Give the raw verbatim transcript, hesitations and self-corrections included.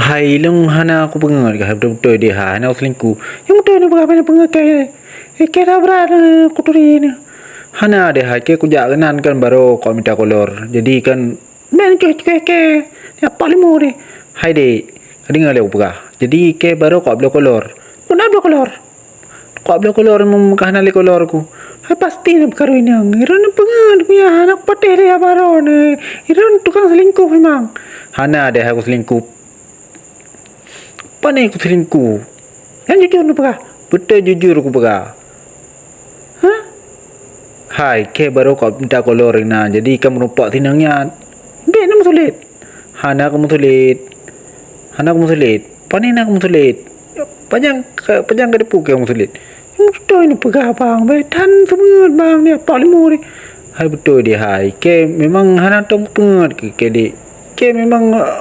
Hai, lôn hana kupeungeut kah beutôi-beutôi deh hai, hana kuselingkuh. Nyang beutôi neupeugah hana peungeut kah. Eh, kira brat, eh, kuturi ni. Hana deh hai, keu kujak keunan kan baru kau minta kolor. Jadi kan, men keu, keu, keu. Ni apa limo deh. Hai dek, ka deungoe lé kupeugah. Jadi keu baru kau bloe kolor. Kau na bloe kolor. Kok bloe kolor meumukah na lé kolor ku. Hai pasti na peukarui nyang. Iron peungeut ku ya, hana kupatéh lé ya baron. Iron tukang selingkuh memang. Hana deh aku selingkuh. Pane ku selingkuh. Nyang jujur na peugah. Beutôi jujur ku peugah. Hah? Hai, keu baru kok minta kolor na. Jadi ka meurupak sinang nyan. Bèk na meusulet. Hana ka meusulet. Hana ka meusulet. Pane na ka meusulet. Panyang ka, panyang ka dipu keu meusulet. Beutôi ni peugah bang, bèk tan seungeut bang ni apa limo ni. Hai beutôi deh hai. Keu memang hana tong peungeut keu, keu dek. Keu memang, eh,